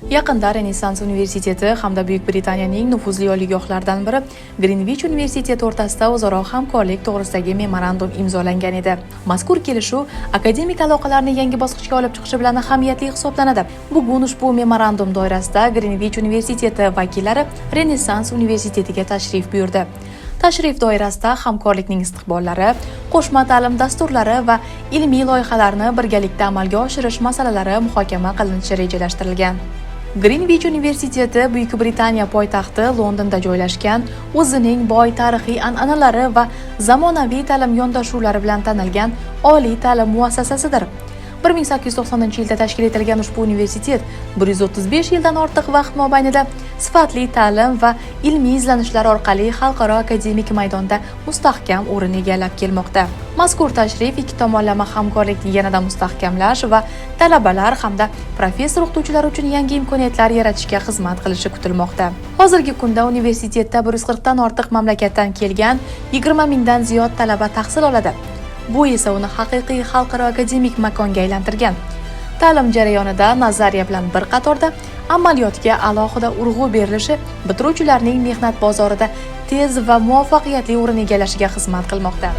Yaqinda Renessans universiteti hamda Buyuk Britaniyaning nufuzli oliygohlaridan biri Greenwich universiteti o'rtasida o'zaro hamkorlik to'g'risidagi memorandum imzolangan edi. Mazkur kelishuv akademik aloqalarni yangi bosqichga olib chiqishi bilan ahamiyatli hisoblanadi. Bugun ushbu memorandum doirasida Greenwich universiteti vakillari Renessans universitetiga tashrif buyurdi. Tashrif doirasida hamkorlikning istiqbollari, qo'shma ta'lim dasturlari va ilmiy loyihalarni birgalikda amalga oshirish masalalari muhokama qilinishi rejalashtirilgan. Greenwich universiteti Buyuk Britaniya poytaxti Londonda joylashgan, o'zining boy tarixiy an'analari va zamonaviy ta'lim yondashuvlari bilan tanilgan oliy ta'lim muassasasidir. 1890-yilda tashkil etilgan ushbu universitet 135 yildan ortiq vaqt mobaynida sifatli ta'lim va ilmiy izlanishlar orqali xalqaro akademik maydonda mustahkam o'rin egallab kelmoqda. Mazkur tashrif ikki tomonlama hamkorlikni yanada mustahkamlash va talabalar hamda professor o'qituvchilar uchun yangi imkoniyatlar yaratishga xizmat qilishi kutilmoqda. Hozirgi kunda universitetda 140 dan ortiq mamlakatdan kelgan 20 mingdan ziyod talaba tahsil oladi. Bu esa uni haqiqiy xalqaro akademik makonga aylantirgan. Ta'lim jarayonida nazariya bilan bir qatorda amaliyotga alohida urg'u berilishi bitiruvchilarning mehnat bozorida tez va muvaffaqiyatli o'rin egallashiga xizmat qilmoqda.